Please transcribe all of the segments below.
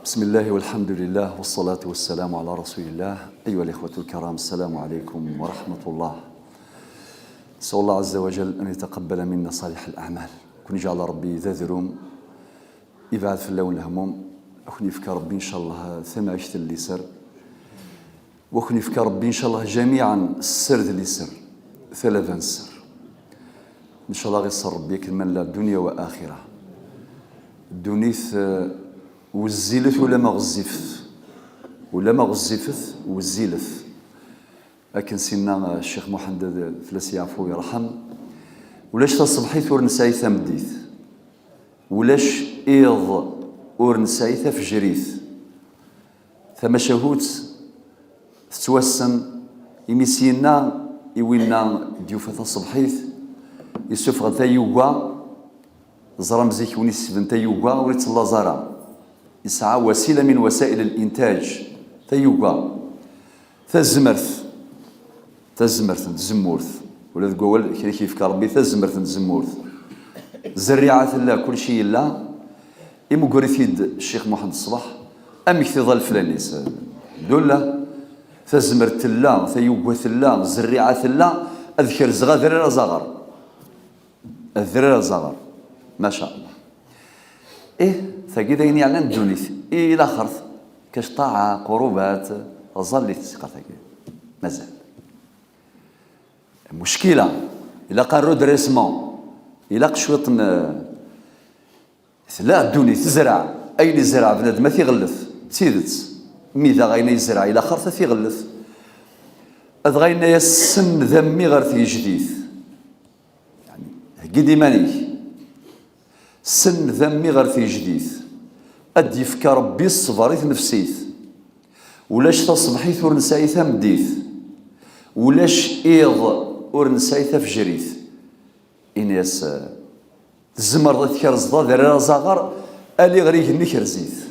بسم الله والحمد لله والصلاة والسلام على رسول الله. أيها الإخوة الكرام، السلام عليكم ورحمة الله. نسأل الله عز وجل أن يتقبل منا صالح الأعمال. كون يجعل ربي ذا ذروم يبعث في اللون الهموم، أكون يفكر ربي إن شاء الله ثم عشت اللي سر، وكون يفكر ربي إن شاء الله جميعا السر اللي سر ثلاثة السر إن شاء الله غيصر ربي كلمة لا دنيا وآخرة. دونيث وزيلت ولا ما غزفت، ولا ما غزفت وزيلت. لكن سيدنا الشيخ محمد فلاس يعفو ويرحم، ولاش تصبحيت ور نسعي ثمديت، ولاش إيض ور نسعي تفجريت. ثم شهوت تتوسن يمسينا يوينا ديوفا تصبحيت يسوف تايوغا زرام زيك ونسبن تايوغا وليت زارا يسعى وسيلة من وسائل الإنتاج تايوغا تزمرث تزمرث تزمورث ولا تقول كيف ربي تزمرث تزمورث زريعة لا كل شيء لا إمو الشيخ محمد الصباح أمك تظل فلانيس دولة تزمرت لا تيوغا لا زريعة لا أذكر زغا ذرير زغر الذرير زغر ما شاء الله. إيه ثقي ذاين يعلن دونيث إلى خرث كاش طاعة قربات ظل تسقى ثقي مازال مشكلة إلا قال رودريسمون إلا قشوط لا دوني تزرع أين يزرع بنادم ما تيغلث تيدت ميذا غاين يزرع إلى خرث تيغلث أذغينا يسن ذمي غير تيجديث يعني هكي ديمانيك سن ذمي غير تيجديث أد يفكى ربي الصبر نفسيث ولاش تصبحيث ور نسعي ثمديث ولاش إيض ور نسعي تفجريث. إناس تزمر تكرز ذا زغر ألي غريك نكرزيث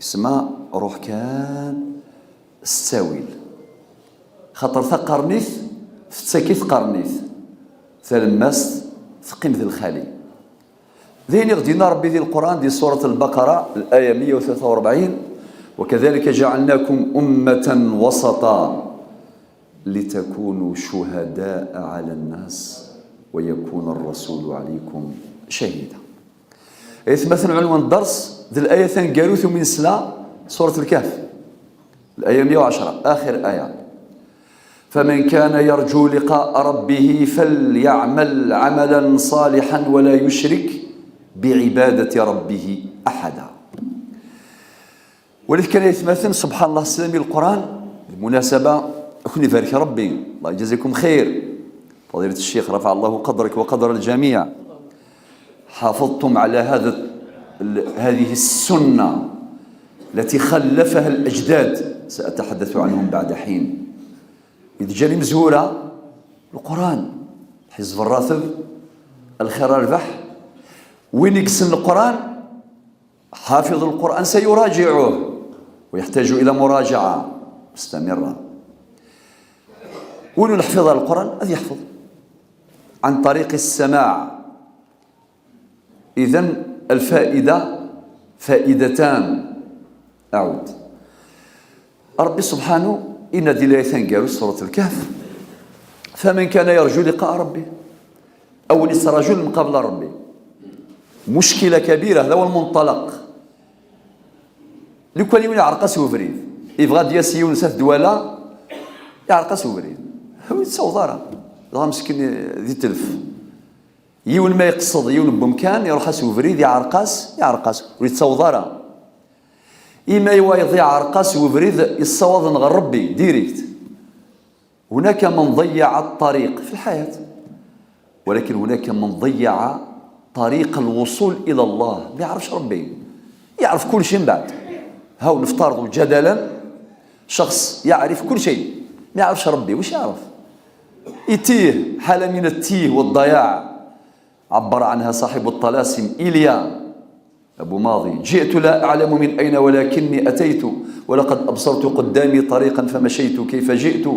اسمع روح كان ستاويل خاطر ثقرنيث تساكي ثقرنيث ثلمست ثقيم ذي الخالي ذين غدينا ربي ذي القرآن دي سورة البقرة الآية 143 وكذلك جعلناكم أمة وسطا لتكونوا شهداء على الناس ويكون الرسول عليكم شهيدا. مثلا عنوان الدرس ذي الآية ثان من سلا سورة الكهف الآية 110 آخر آية. فمن كان يرجو لقاء ربه فليعمل عملا صالحا ولا يشرك بعبادة ربه أحدا. ولذ كان يتمثل سبحان الله السلامي القرآن بالمناسبة أكون يبارك ربي الله يجزيكم خير فضيلة الشيخ رفع الله قدرك وقدر الجميع. حافظتم على هذه السنة التي خلفها الأجداد سأتحدث عنهم بعد حين. إذ جاني مزهورة القرآن حزب الراتب الخير الربح وين يكسن القرآن حافظ القرآن سيراجعه ويحتاج إلى مراجعة مستمرة. وين نحفظ القرآن هذا يحفظ عن طريق السماع. إذن الفائدة فائدتان. أعود ربي سبحانه إن دي لا سورة الكهف فمن كان يرجو لقاء ربه أو رجل من قبل ربي. مشكلة كبيرة هذا هو المنطلق. لو كان يولي عرقس وفريد يبغى ديال يونس دوالا يعرقس وفريد هو يتصوض راه مسكين ذي تلف يون ما يقصد يون بمكان يروح وفريد يعرقس يعرقس ويتصوض. إما يضيع عرقاس وفريد يصوض نغ ربي direct. هناك من ضيع الطريق في الحياة ولكن هناك من ضيع طريق الوصول إلى الله. ما يعرفش ربي يعرف كل شيء من بعد. هاو نفترض جدلا شخص يعرف كل شيء ما يعرفش ربي وش يعرف؟ يتيه حالة من التيه والضياع عبر عنها صاحب الطلاسم إيليا. أبو ماضي: جئت لا أعلم من أين ولكني أتيت، ولقد أبصرت قدامي طريقا فمشيت، كيف جئت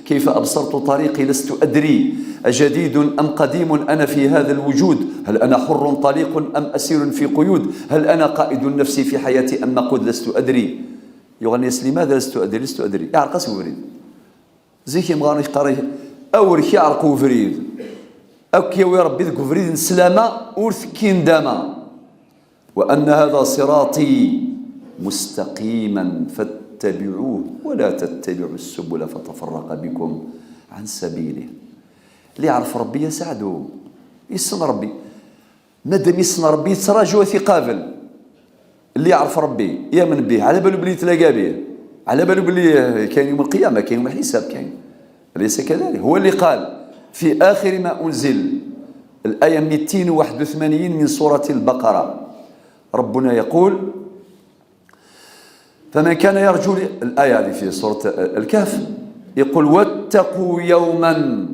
كيف أبصرت طريقي لست أدري، أجديد أم قديم أنا في هذا الوجود، هل أنا حر طليق أم أسير في قيود، هل أنا قائد نفسي في حياتي أم مقود لست أدري. يغني لماذا لست أدري؟ لست أدري يعرق وفريد زيكي مغاني قاري أورك يعرق وفريد أكي يا ربي ذك وفريد سلامة أورثكين داما، وأن هذا صراطي مستقيما فاتبعوه ولا تتبعوا السبل فتفرق بكم عن سبيله. اللي يعرف ربي يسعده، يسن ربي، مادام يسن ربي يتراجع ثقافل. اللي يعرف ربي يامن به، على بالو بلي يتلاقى به، على بالو بلي كاين يوم القيامة، كاين يوم الحساب، كاين، أليس كذلك؟ هو اللي قال في آخر ما أنزل، الآية 281 من سورة البقرة، ربنا يقول: فمن كان يرجو، الآية هذه في سورة الكهف، يقول: واتقوا يوما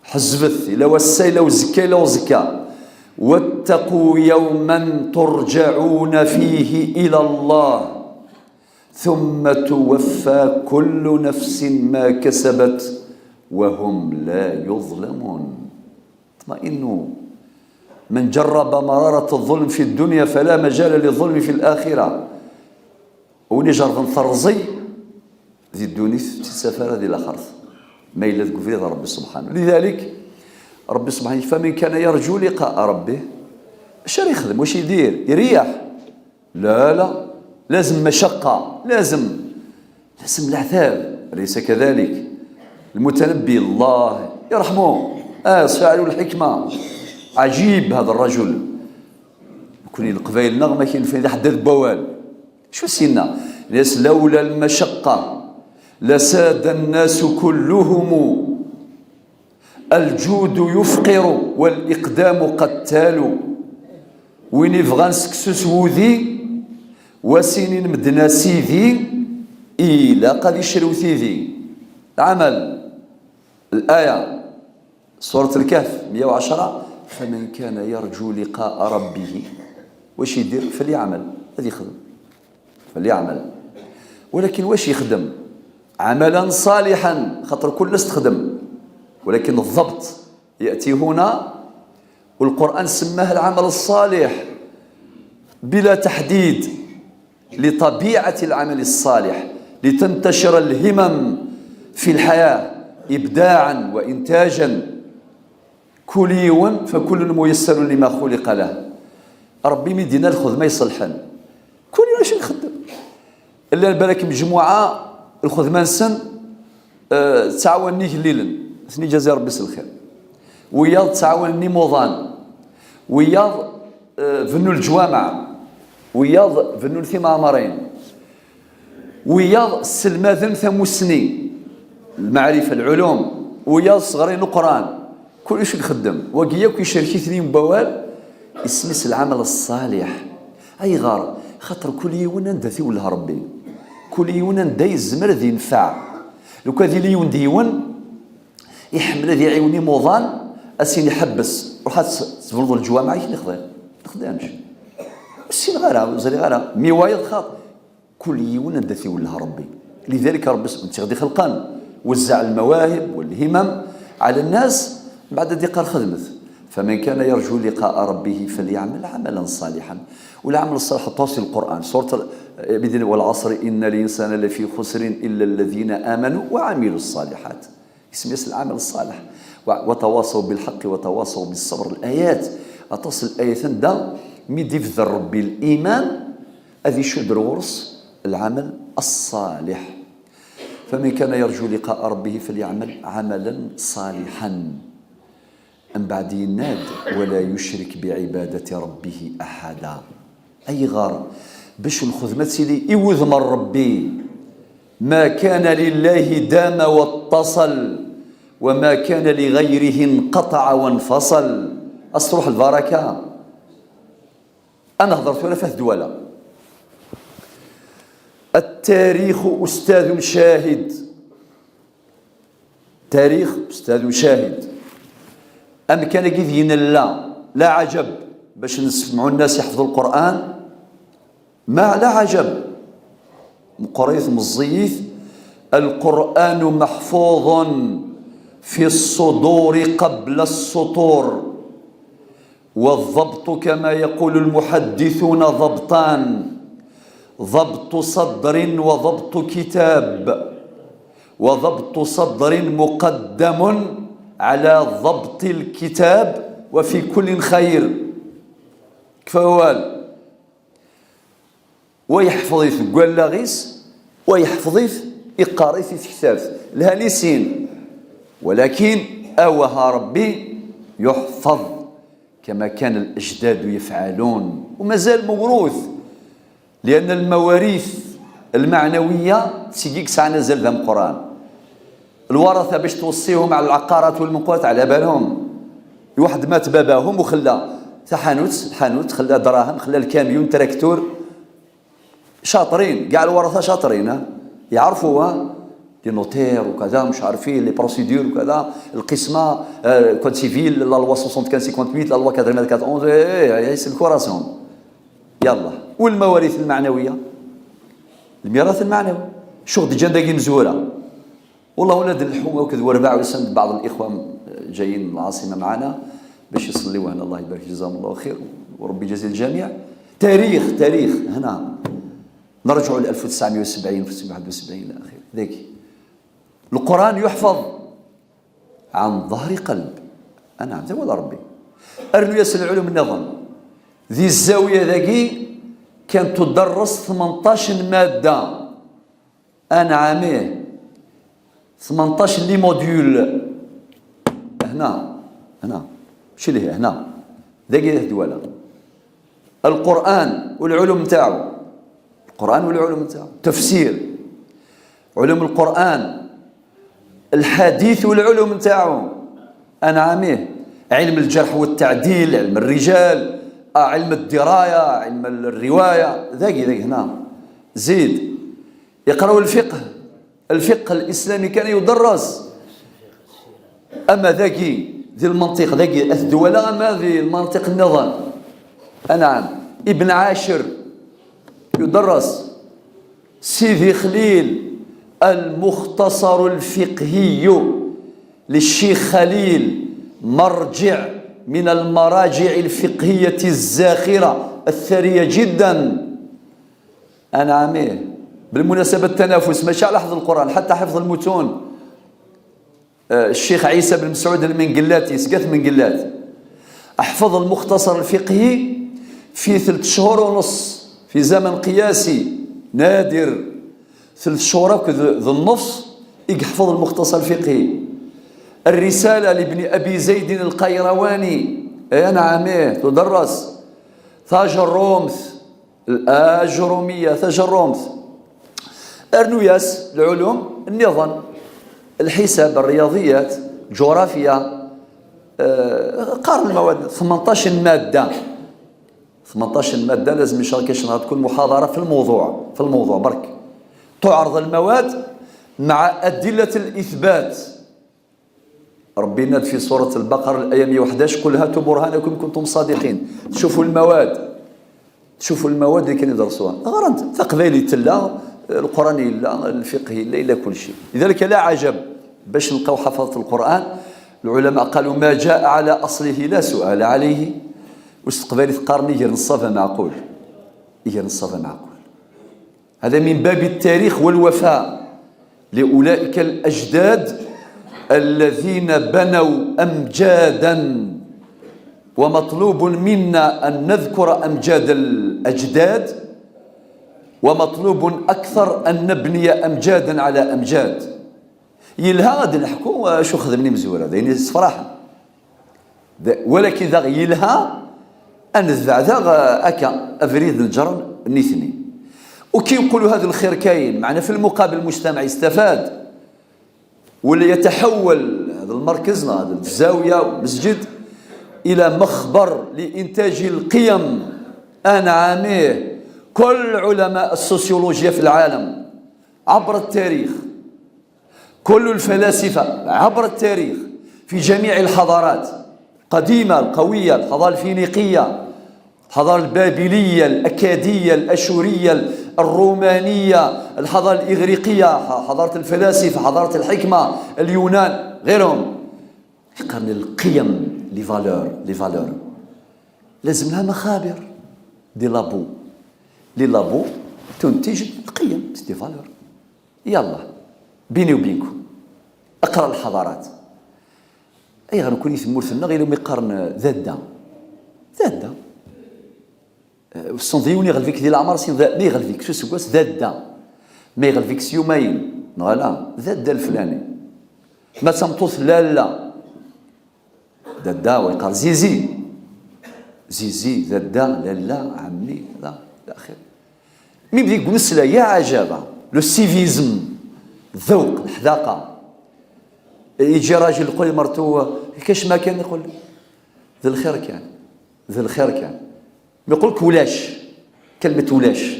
حزبث لو السيل وزكى لو زكى، واتقوا يوما ترجعون فيه إلى الله ثم توفى كل نفس ما كسبت وهم لا يظلمون. اطمئنوا، من جرب مرارة الظلم في الدنيا فلا مجال للظلم في الآخرة. ونجرب ثرزي ذي الدنيا تسافر ذي الآخرة ما إلا ذكر ربي سبحانه. لذلك ربي سبحانه فمن كان يرجو لقاء ربه، اش يخدم؟ واش يدير؟ يريح؟ لا لا، لازم مشقة، لازم العذاب، أليس كذلك؟ المتنبي الله يرحمه فعل الحكمة، عجيب هذا الرجل. كوني القبائل نغمة كاين فين حداد بوال شو سينا ناس، لولا المشقة لساد الناس كلهم، الجود يفقر والإقدام قتال، وين يبغى نسكسوس وذي وسنين مدنا سيدي إلى قد يشرو سيدي. العمل، الآية سورة الكهف 110: فمن كان يرجو لقاء ربه، واش يدير؟ فليعمل، هذه يخدم، فليعمل. ولكن واش يخدم؟ عملا صالحا، خاطر كل الناس تخدم، ولكن الضبط يأتي هنا. والقرآن سماه العمل الصالح بلا تحديد لطبيعة العمل الصالح، لتنتشر الهمم في الحياة إبداعا وإنتاجا. كل يوم فكل ميسر لما خلق له. ربي مدينا الخدمة يصلحن كل يوم اش نخدم، إلا بالك مجموعة الخدمة نسن تعاوني الليل ثني جزي ربي الخير، وياض تعاوني موضان، وياض فنو الجوامع، وياض فنو الثمامرين، وياض السلماذن ثموسني المعرفة العلوم، وياض صغرين القرآن، كل شيء نخدم وقياك يشاركي ثنين بوال اسمس العمل الصالح. أي غار خاطر كل يوم ندى ولا ربي، كل يوم ندى الزمر ذي ينفع. لو كان ذي ليون ديون يحمل ذي عيوني موضان أسين يحبس روح تفرض الجوامع نخدم نخدمش السين غيرها زري غيرها مي وايض خاط كل يوم ندى ولا ربي. لذلك ربي غادي خلقان وزع المواهب والهمم على الناس بعد دقة خدمت. فمن كان يرجو لقاء ربه فليعمل عملا صالحا. والعمل الصالح توصل القرآن سورة والعصر إن الإنسان لفي خسر إلا الذين آمنوا وعملوا الصالحات، اسم العمل الصالح، وتواصوا بالحق وتواصوا بالصبر. الآيات أتصل الآية دا ميدي في ربي الإيمان أذي شد غرس العمل الصالح. فمن كان يرجو لقاء ربه فليعمل عملا صالحا. أم بعد يناد ولا يشرك بعبادة ربه أحدا. أي غار باش الخدمة سيدي إوذمر ربي ما كان لله دام واتصل وما كان لغيره انقطع وانفصل. أصروح البركة. أنا هضرت ولا فهد ولا التاريخ أستاذ شاهد، تاريخ أستاذ شاهد. أم كان كيف لا لا عجب باش نسمعوا الناس يحفظوا القرآن ما لا عجب قريث مزيث القرآن محفوظ في الصدور قبل السطور، والضبط كما يقول المحدثون ضبطان: ضبط صدر وضبط كتاب، وضبط صدر مقدم على ضبط الكتاب، وفي كل خير. كفوال ويحفظ يثقال لاغيس ويحفظ يقاري في كتاب الهاليسين، ولكن أوها ربي يحفظ كما كان الأجداد يفعلون، ومازال موروث، لأن المواريث المعنوية تسيقيك ساعة نزل ذا القرآن. الورثة باش توصيهم على العقارات والمنقولات على بالهم، واحد مات باباهم وخلى حانوت، حانوت خلى دراهم، خلى الكاميون، تراكتور. شاطرين كاع الورثة، شاطرين، يعرفوا les notaires وكذا، مش عارفين les procédures وكذا، القسمة، code civil، la loi 75 58، la loi 84 11، يسلكوا راسهم. يلا والمواريث المعنوية، الميراث المعنوي، شغل دجان داكي مزوره. والله ولاد الحومه وكذا ورباع وسند، بعض الاخوة جايين من العاصمة معنا باش يصليوا هنا، الله يبارك، جزاهم الله خير وربي يجازي الجميع. تاريخ تاريخ هنا نرجعوا ل 1970، 1971 الى اخره. ذاك القران يحفظ عن ظهر قلب. انا ولا ربي ارنو ياسر العلوم النظام ذي الزاوية ذاكي كانت تدرس 18 ماده، انا عامية 18 les modules هنا، هنا ماشي اللي هنا ذاكي الدولة. القرآن والعلوم نتاعو، القرآن والعلوم نتاعو، تفسير، علوم القرآن، الحديث والعلوم نتاعو، أنا عامية علم الجرح والتعديل، علم الرجال، علم الدراية، علم الرواية، ذاكي ذاك هنا. زيد يقرأوا الفقه، الفقه الإسلامي كان يدرس. أما ذاكي ذي المنطق ذاكي الدولة، أما ذي المنطق النظام، نعم، ابن عاشر يدرس، سيدي خليل، المختصر الفقهي للشيخ خليل، مرجع من المراجع الفقهية الزاخرة الثرية جدا. أنا عمية بالمناسبة التنافس ماشي على حفظ القرآن، حتى حفظ المتون. الشيخ عيسى بن مسعود المنقلاتي، سقاث منقلات، أحفظ المختصر الفقهي في 3 شهور ونص، في زمن قياسي نادر. 3 شهور ذو النص يحفظ المختصر الفقهي. الرسالة لابن أبي زيد القيرواني، أي نعم، تدرس. ثاجرومث، الآجرومية، ثاجرومث. أرنوياس العلوم النظام، الحساب، الرياضيات، جغرافيا، قارن المواد 18 مادة، 18 مادة. لازم إن شاء الله كاش نهار تكون محاضرة في الموضوع، في الموضوع برك، تعرض المواد مع أدلة الإثبات. ربي ناد في سورة البقرة الآية 111: قل هاتوا برهانكم إن كنتم صادقين. تشوفوا المواد، تشوفوا المواد اللي كانوا يدرسوها. غير تقبيلي تلا القرآن لا الفقه لا إلا كل شيء. لذلك لا عجب باش نلقاو حفظة القرآن. العلماء قالوا: ما جاء على أصله لا سؤال عليه. واستقبالي تقارني غير نصفها معقول، غير نصفها معقول. هذا من باب التاريخ والوفاء لأولئك الأجداد الذين بنوا أمجادا، ومطلوب منا أن نذكر أمجاد الأجداد، ومطلوب أكثر أن نبني أمجادا على أمجاد. يلها غادي نحكوا شو خدمني مزورة يعني صراحة، ولكن ذا يلها أن ذا أكا أفريد الجرن نيثني. وكي نقولوا هذا الخير كاين، معنا في المقابل المجتمع يستفاد ولا يتحول هذا المركز، هذا الزاوية والمسجد، إلى مخبر لإنتاج القيم. أنا عامية كل علماء السوسيولوجيا في العالم عبر التاريخ، كل الفلاسفة عبر التاريخ في جميع الحضارات القديمة القوية، الحضارة الفينيقية، الحضارة البابلية، الأكادية، الأشورية، الرومانية، الحضارة الإغريقية، حضارة الفلاسفة، حضارة الحكمة، اليونان، غيرهم. يقارن القيم، les valeurs، les valeurs لازم لها مخابر، des labos، les labos تنتج القيم، des valeurs. يلا بيني وبينكم، اقرا الحضارات. اي غير نكون يثمورثنا غير يقارن ذادا ذادا الصنديوني يغلفيك ديال العمر سي ما يغلفيك شو سكواس ذادا ما يغلفيك سيومين لا ذادا الفلاني ما تمطوث لا لا دادا ويقال زيزي زيزي دادا لا لا عمي لا الى اخره. mais بديك مسألة يا عجبة، le civisme، الذوق، الحذاقة. يجي راجل يقول لمرتو كاش ما كان، يقول ذا الخير كان، ذا الخير كان. ما يقول لك ولاش، كلمة ولاش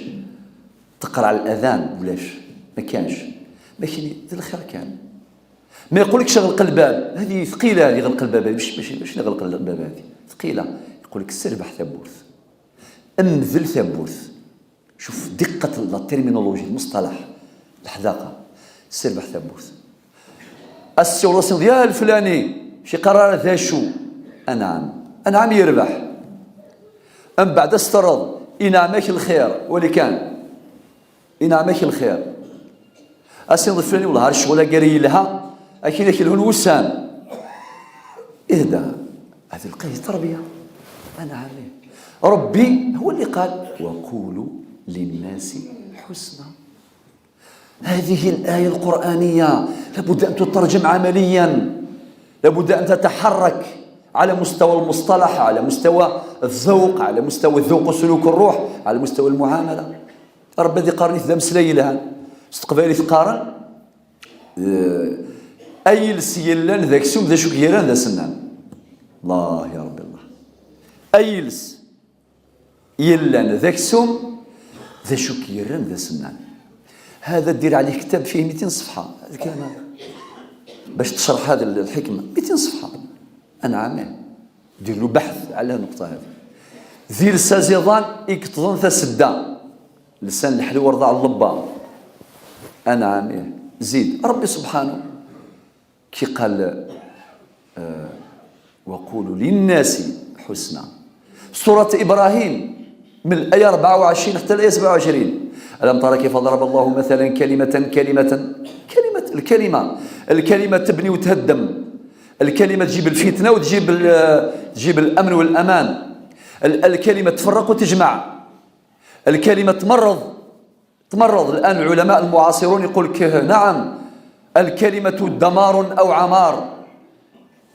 تقرا على الأذان، ولاش ما كانش، ما كاين، ذا الخير كان. ما يقولكش غلق الباب، هذه ثقيلة هذه، غلق الباب، مش ماشي مش نغلق الباب، هذه ثقيلة. يقول لك سربح ثبوث، امذل ثبوث. شوف دقة la terminologie، المصطلح، الحذاقة. سربح ثبوث السي ديال الفلاني شي قرار ذا شو انعم انعم يربح. من بعد استرض انعمك الخير ولي كان انعمك الخير السي الفلاني، والله الشغل قاري لها اكيد لك الوسام اهدى. هذه القضية تربيه. انا عليه ربي هو اللي قال وقولوا للناس حسنا. هذه الآية القرآنية لابد أن تترجم عمليا، لابد أن تتحرك على مستوى المصطلح، على مستوى الذوق، على مستوى الذوق وسلوك الروح، على مستوى المعاملة. ربي ذي قارني ذا مسليلها استقبالي تقارن أي لسيلان ذاك سوم ذا شو كيران ذا سنان. الله يا ربي الله، أيلس يلان ذاك سوم ذا شو كيران ذا سنان. هذا دير عليه كتاب فيه 200 صفحة، هذا الكلام هذا باش تشرح هذه الحكمة 200 صفحة. أنا عامل دير له بحث على النقطة هذه. ذي لسازيضان يكتظن ثسدا لسان الحلو ورضع اللبا. أنا عامل زيد ربي سبحانه كي قال وقولوا للناس حسنا. سورة إبراهيم من الآية 24 حتى الآية 27: ألم ترى كيف ضرب الله مثلا كلمة كلمة كلمة الكلمة الكلمة تبني وتهدم، الكلمة تجيب الفتنة وتجيب تجيب الأمن والأمان، الكلمة تفرق وتجمع، الكلمة تمرض تمرض. الآن العلماء المعاصرون يقول لك نعم الكلمة دمار أو عمار.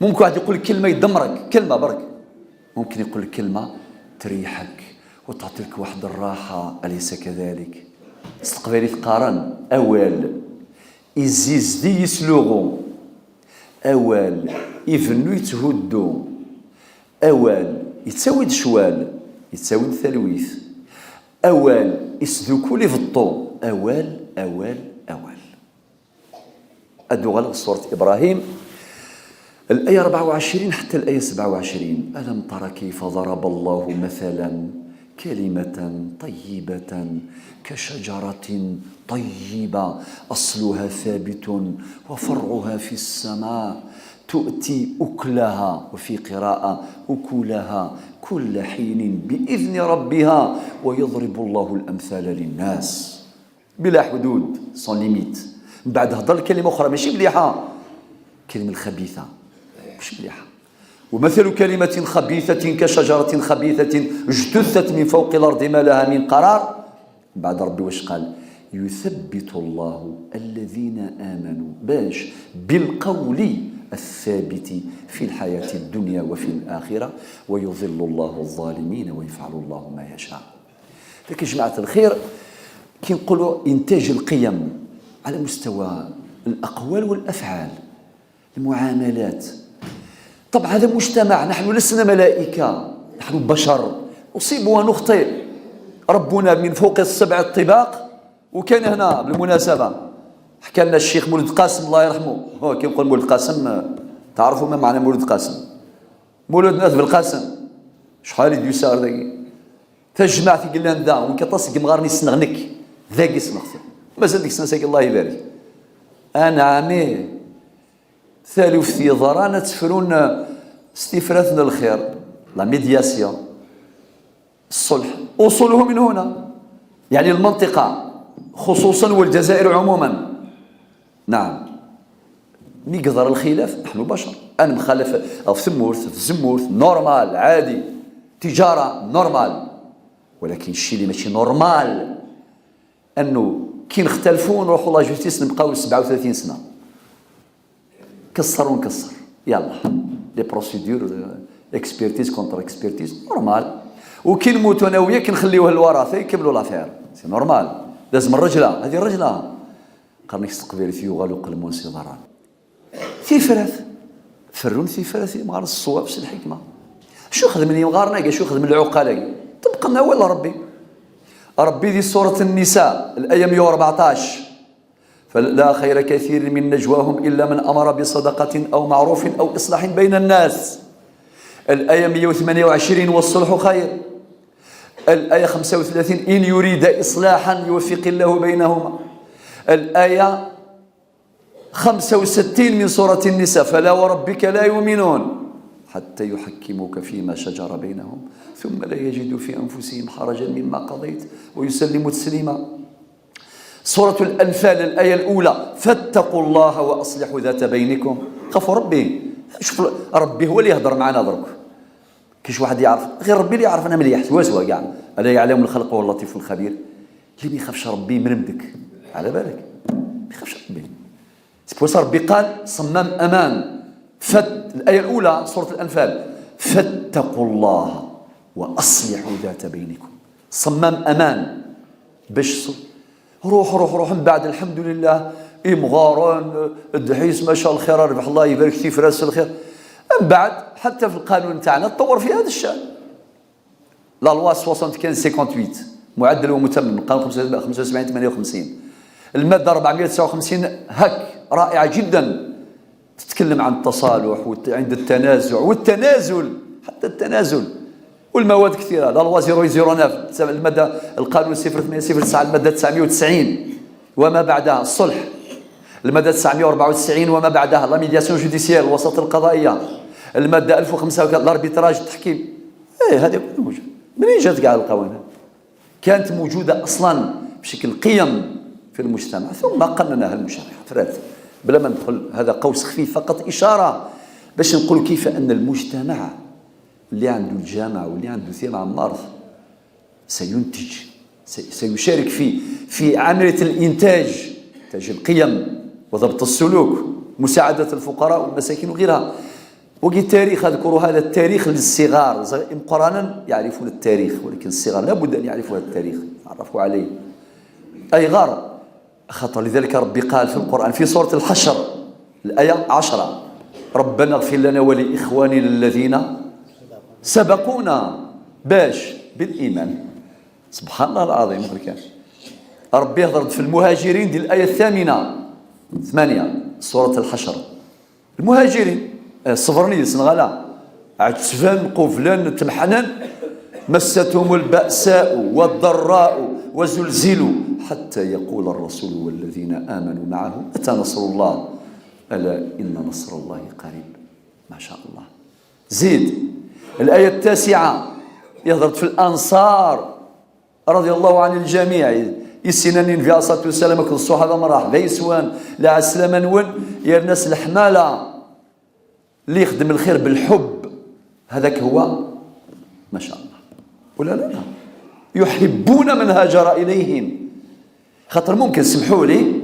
ممكن واحد يقول كلمة يدمرك، كلمة برك، ممكن يقول كلمة تريحك وتعطيك واحد الراحة، أليس كذلك؟ استقبالي تقارن أوال يزيز يسلوغو، أوال يفنو يتهدو، أوال يتساوي شوال يتساوي ثلويث، أوال يسدو كل فطو، أوال أوال أوال. أدو سورة إبراهيم الآية 24 حتى الآية 27: ألم تر كيف ضرب الله مثلا كلمة طيبة كشجرة طيبة أصلها ثابت وفرعها في السماء تؤتي أكلها، وفي قراءة أكلها، كل حين بإذن ربها ويضرب الله الأمثال للناس. بلا حدود، sans limite. من بعد هضر كلمة أخرى ماشي مليحة، كلمة الخبيثة مش مليحة: ومثل كلمة خبيثة كشجرة خبيثة اجتثت من فوق الأرض ما لها من قرار. بعد ربي واش قال؟ يثبت الله الذين آمنوا باش بالقول الثابت في الحياة الدنيا وفي الآخرة ويضل الله الظالمين ويفعل الله ما يشاء. لكن جماعة الخير، كي نقولوا إنتاج القيم على مستوى الأقوال والأفعال، المعاملات، طبعا هذا مجتمع، نحن لسنا ملائكة، نحن بشر نصيب ونخطئ. ربنا من فوق السبع الطباق وكان هنا. بالمناسبة حكى لنا الشيخ مولد قاسم الله يرحمه، هو كي نقول مولد قاسم تعرفوا ما معنى مولد قاسم؟ مولد ناس بالقاسم شحال يديو سار. تجمع في قلان ذا وين كتصق مغارني سنغنك ذاك سنغت مازال ديك السنة الله يبارك. انا عمي ثالث في ضرانة تفرون استفراثنا الخير، la médiation، الصلح اصوله من هنا، يعني المنطقة خصوصا والجزائر عموما. نعم، ميقدر الخلاف، نحن بشر، انا مخالف او في ثمورث في زمورث، normal، عادي، تجارة normal. ولكن الشيء اللي ماشي normal انه كي نختلفوا نروحوا la justice، نبقاو 37 سنه، كسر ونكسر، يلا les procédures، expertise contre expertise، normal. وكي نموتوا انا وياك نخليوه الورثة يكملوا l'affaire، c'est normal. لازم الرجله، هذه الرجله قرنك استقبل في يغالو قلمون سيضران ثيفرث فرون ثيفرث مغار الصواب الحكمة. شو خدم لي مغارنا؟ شو خدم العقلاء؟ تبقى لنا ولا ربي ربي ذي سورة النساء الآية 114: فلا خير كثير من نجواهم إلا من أمر بصدقة أو معروف أو إصلاح بين الناس. الآية 128: والصلح خير. الآية 35: إن يريد إصلاحا يوفق الله بينهما. الآية 65 من سورة النساء: فلا وربك لا يؤمنون حتى يحكموك فيما شجر بينهم ثم لا يجدوا في أنفسهم حرجا مما قضيت ويسلموا تسليما. سورة الأنفال الآية الأولى: فاتقوا الله وأصلحوا ذات بينكم. خافوا ربي. شوف، ربي هو اللي يهضر معنا درك. كاش واحد يعرف غير ربي اللي يعرف انا مليح سوا سوا كاع. الا يعلم الخلق واللطيف الخبير. اللي ما يخافش ربي مرمدك، على بالك، ما يخافش ربي. c'est pour ça ربي قال صمام امان الايه الاولى سورة الانفال: فاتقوا الله واصلحوا ذات بينكم. صمام امان باش روح روح روح. من بعد الحمد لله امغاران الدحيس ما شاء الخير ربح، الله يبارك فيه في راس الخير. من بعد حتى في القانون تاعنا تطور في هذا الشان، la loi 75 58 معدل ومتمم، القانون 75 58، المادة 459 هك رائعة جدا، تتكلم عن التصالح عند التنازع والتنازل، حتى التنازل، والمواد كثيره. la loi 009، المادة القانون 0809، المادة 990 وما بعدها الصلح، المادة 994 وما بعدها la médiation judiciaire، الوساطة القضائيه، المادة 1005 l'arbitrage، التحكيم. ايه، هذه كله موجود. منين جات كاع القوانين؟ كانت موجودة اصلا بشكل قيم في المجتمع، ثم قننها المشرع. فرات بلا ما ندخل، هذا قوس خفيف فقط، اشارة باش نقول كيف ان المجتمع اللي عنده الجامع واللي عنده ثيم عمار سينتج، سيشارك في عملية الانتاج، انتاج القيم وضبط السلوك، مساعدة الفقراء والمساكين وغيرها. وقي التاريخ، اذكر هذا التاريخ للصغار، قرانا يعرفون التاريخ، ولكن الصغار لابد ان يعرفوا هذا التاريخ، يعرفوا عليه اي غار خطر. لذلك ربي قال في القرآن في سورة الحشر الآية 10: ربنا اغفر لنا ولإخواننا الذين سبقونا باش بالإيمان. سبحان الله العظيم. ربي يهضر في المهاجرين، دي الآية الثامنة، 8 سورة الحشر. المهاجرين صبرني سنغالا عتفان قفلان تمحنن، مستهم البأساء والضراء وزلزلوا حتى يقول الرسول والذين آمنوا معه متى نصر الله ألا إن نصر الله قريب. ما شاء الله. زيد الآية التاسعة، يهضر في الأنصار رضي الله عن الجميع. السنانين في الصلاة والسلام كل الصحابة مراح ذيسوان لا عسلامة نون يا الناس الحمالة. اللي يخدم الخير بالحب هذاك هو ما شاء الله. ولا لا لا يحبون من هاجر إليهم. خاطر ممكن، سمحوا لي،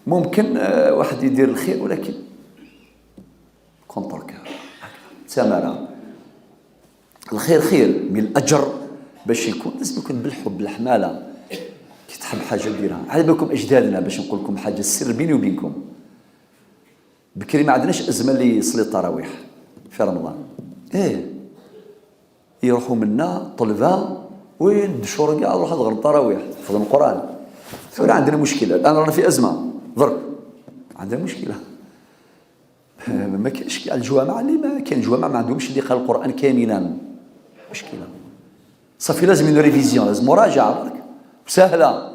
ممكن واحد يدير الخير ولكن contre cœur تمارا. الخير خير من الاجر باش يكون لازم يكون بالحب، بالحماله. كي تحب حاجة ديرها. على بالكم اجدادنا، باش نقول لكم حاجة السر بيني وبينكم، بكري ما عندناش ازمة اللي يصلي التراويح في رمضان. ايه، يروحوا منا طلبه وين دشور كاع، روح تغرب التراويح، حفظ القران. ثم عندنا مشكله، الان رانا في ازمه، درك عندنا مشكله، ما كاينش كاع الجوامع، اللي ما كاين جوامع ما عندهمش اللي قال القران كاملا. مشكله. صافي لازم une révision، لازم مراجعه برك سهله.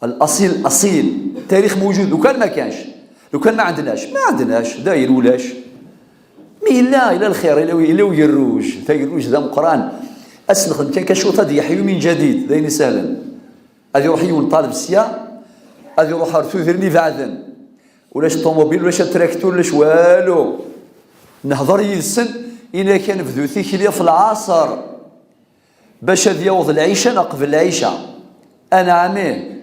الاصيل اصيل، التاريخ موجود. لو كان ما كانش، لو كان ما عندناش، ما عندناش داير ولاش. mais لا الى الخير الى الى يروج يروج ذا قران اسنخدم كان كشوطه دي يحيو من جديد داين سهلا. غادي يروح يون طالب السيا، غادي يروح ثوثرني بعدن ولاش طوموبيل ولاش تراكتور ولاش والو. نهضر يلسن إلا كان بدو تيكلي في العصر باش هذ يوض العيشة قبل العيشة. أنا عامين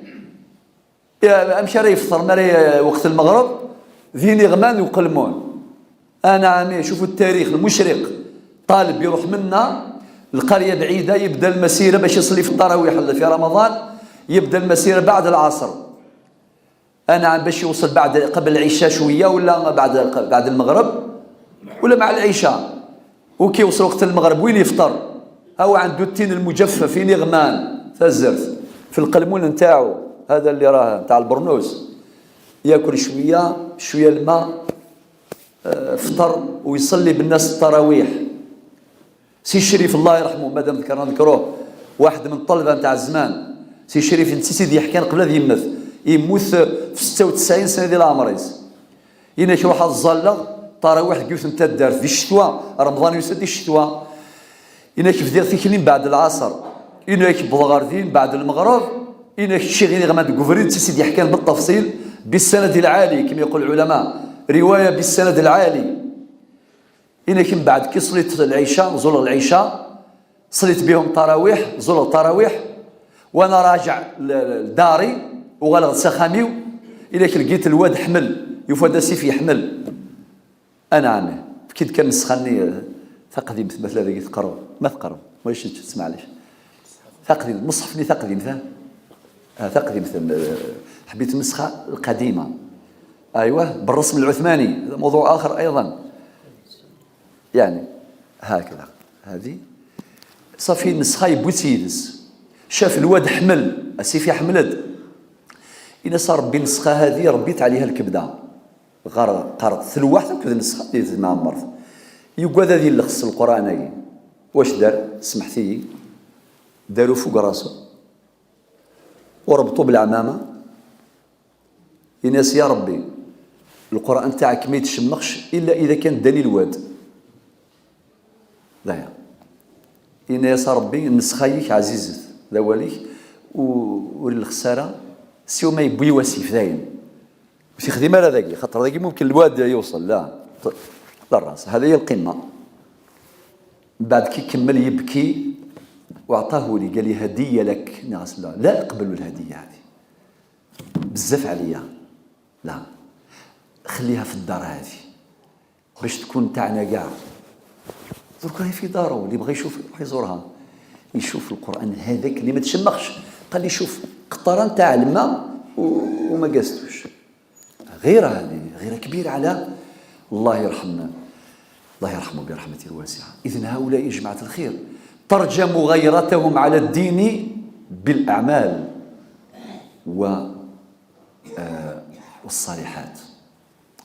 أمشي راه يفطر مري وقت المغرب ذيني غمان وقلمون. أنا عامين شوفوا التاريخ المشرق، طالب يروح منا القرية بعيدة، يبدأ المسيرة باش يصلي في التراويح في رمضان، يبدأ المسيرة بعد العصر. أنا عم باش يوصل بعد قبل العشاء شوية ولا بعد المغرب ولا مع العشاء. وكي يوصل وقت المغرب وين يفطر؟ هو عنده التين المجفف في نغمان تزرت في القلمون نتاعو هذا اللي راه نتاع البرنوس، ياكل شوية شوية الماء، فطر ويصلي بالناس التراويح. سي الشريف الله يرحمه، مادام ذكرنا نذكروه، واحد من الطلبة نتاع الزمان، سي الشريف نسي سيدي يحكي قبل يموت، يموت في 96 سنة ديال العمريز. يناك يروح الزلغ تراويح كيف انت دار في الشتوى، رمضان يسد الشتوى. إنك بدير تيكلين بعد العصر، إنك بضغردين بعد المغرب، إنك شي غير غماد كوفريد. سيدي يحكي بالتفصيل بالسند العالي كما يقول العلماء، رواية بالسند العالي. إنك من بعد كي صليت العشاء، زول العشاء صليت بهم تراويح، زول التراويح وانا راجع لداري وغالغ سخاميو، إنك لقيت الواد حمل، يفاد سيف يحمل. أنا عامي كي كان مسخني تقديم مثلا ذيك تقرب ما تقرب واش تسمع ليش تقديم مصحفني تقديم ثا تقديم حبيت النسخة القديمة، أيوه بالرسم العثماني، هذا موضوع آخر أيضا. يعني هكذا هذه صافي النسخة يبوتيدس. شاف الواد حمل السيف حملت، إن صار ربي النسخة هذه ربيت عليها الكبدة غار قرط ثلوحت كذا النسخة ديال مع مرض يقعد هذه اللي خص القرآن. واش دار؟ سمحتي، داروا فوق راسه وربطوا بالعمامة. يناس يا ربي القرآن تاعك ما يتشمخش إلا إذا كان داني الواد. لا يناس ربي النسخة يك عزيزت ذواليك والخسارة سيو ما يبوي وسيف داين باش يخدم على ذاك، خاطر ذاك ممكن الواد يوصل لا للراس. هذه هي القمة. بعد كي كمل يبكي وعطاه لي، قال لي هدية لك. ناس لا لا أقبل الهدية هذه بزاف عليا، لا خليها في الدار هذه باش تكون تاعنا كاع. درك راهي في دارو، اللي بغى يشوف يروح يزورها، يشوف القرآن هذاك اللي ما تشمخش. قال لي شوف قطرة تاع الماء وما قاستوش. غيرة هذه غيرة كبيرة على الله يرحمنا، الله يرحمه برحمته الواسعة. إذن هؤلاء جماعة الخير ترجموا غيرتهم على الدين بالأعمال والصالحات.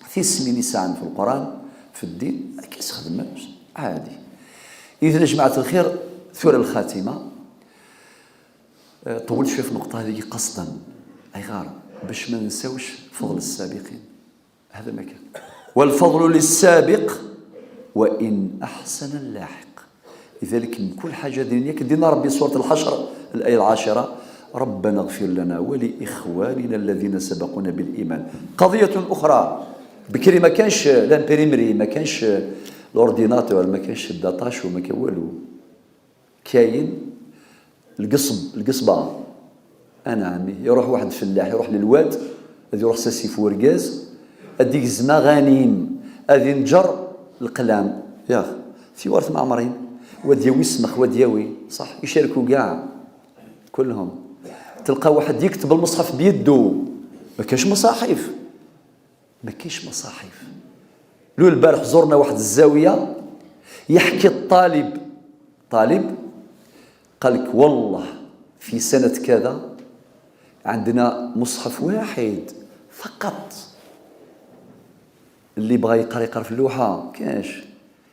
في سمين ساعة في القرآن في الدين كيس خدمة عادي. إذن جماعة الخير ثورة الخاتمة، طولت شوية في النقطة هذه قصدا أي غار باش ما ننساوش فضل السابقين. هذا ما كان، والفضل للسابق وإن أحسن اللاحق. لذلك من كل حاجة دينية كدينا ربي سورة الحشر الآية 10، ربنا اغفر لنا ولإخواننا الذين سبقونا بالإيمان. قضية أخرى، بكري ما كانش l'imprimerie، ما كانش l'ordinateur، ما كانش ال data show، ما كان والو. كاين القصب، القصبة. أنا عمي يروح واحد فلاح يروح للواد، هذا يروح ساسي في ورقاز، هذيك الزما غانيم، هذه نجر القلام ياخ في ورث معمرين، ودياوي السمخ ودياوي صح يشاركوا كاع كلهم. تلقى واحد يكتب المصحف بيده، ما كاش مصاحف، ما كاينش مصاحف. لو البارح زرنا واحد الزاوية، يحكي الطالب، طالب قال لك والله في سنة كذا عندنا مصحف واحد فقط، اللي بغى يقرا يقرا في اللوحة كاش،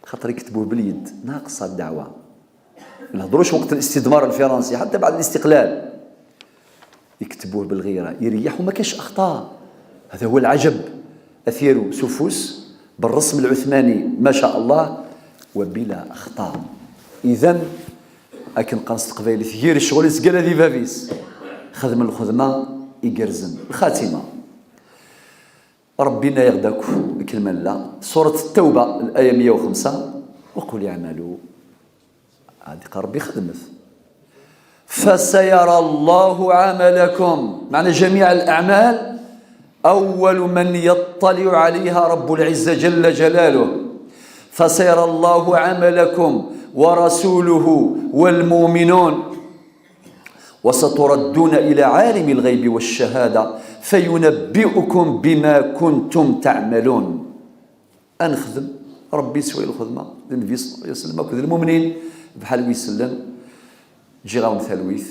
خاطر يكتبوه باليد، ناقصة الدعوة. ما نهضروش وقت الاستدمار الفرنسي، حتى بعد الاستقلال يكتبوه بالغيره، يريح وما كاش اخطاء. هذا هو العجب. اثيرو سوفوس بالرسم العثماني ما شاء الله وبلا اخطاء. اذا اكن قنص قبايل ثير الشغل يسقال ذي بابيس خدم الخدمة يقرزن. الخاتمه، ربنا يغداك كلمة لا، سورة التوبة الايه 105: وقل اعملوا، هذه قال ربي خدمت، فسيرى الله عملكم، معنى جميع الأعمال أول من يطلع عليها رب العزة جل جلاله. فسيرى الله عملكم ورسوله والمؤمنون وستردون إلى عالم الغيب والشهادة فينبئكم بما كنتم تعملون. أنخدم ربي يسوي الخدمة، النبي صلى الله عليه وسلم المؤمنين بحال ويسلم جي غاون ثالويث.